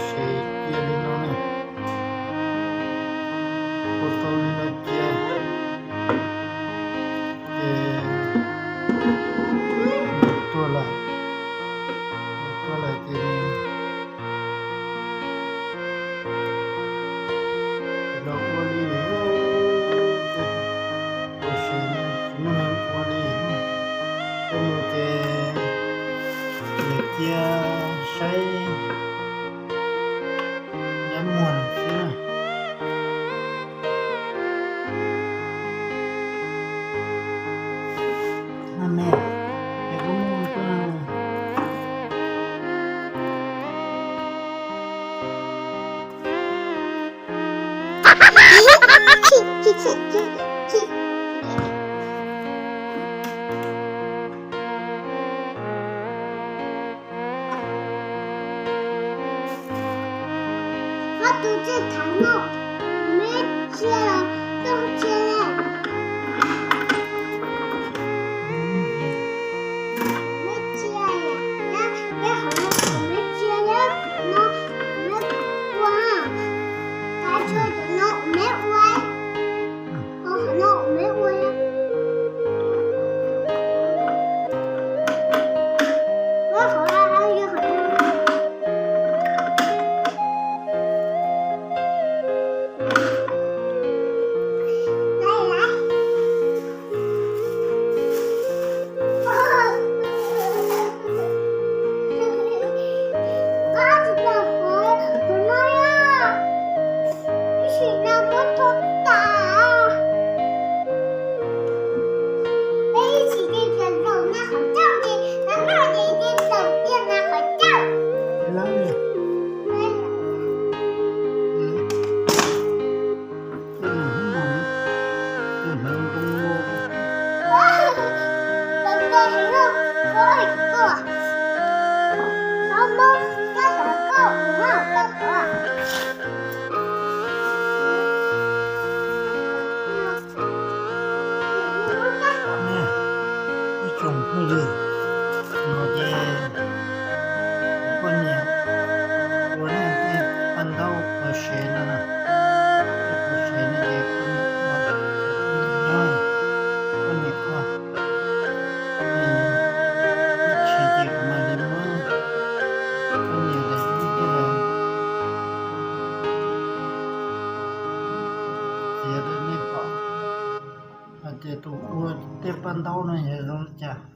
Ces cia li no na, ua tau li no cia, ces nws tuag lawm, nws tuag lawm ces nws los ua li, ua si tsis muaj neeg ua li, tej mus ces nws cia saib nyob muag xwb na. Koj tus txij thaum no, meb cia los koj cia li. Meb cia, nyob nyob hauv no meb cia, nyob no meb ua, tas tsuas tus no meb ua, hauv no meb ua. Ib tsoom phooj ywg, no ces poj niam ua tej paj ntaub qhov sev no na, tej qhov sev no ces poj niam ua, poj niam ua, ib tshis ces kuv mam li muab poj niam lawv ib tug txiav rau nej pom hais tias tus ua tej paj ntaub no yog zoo li cas.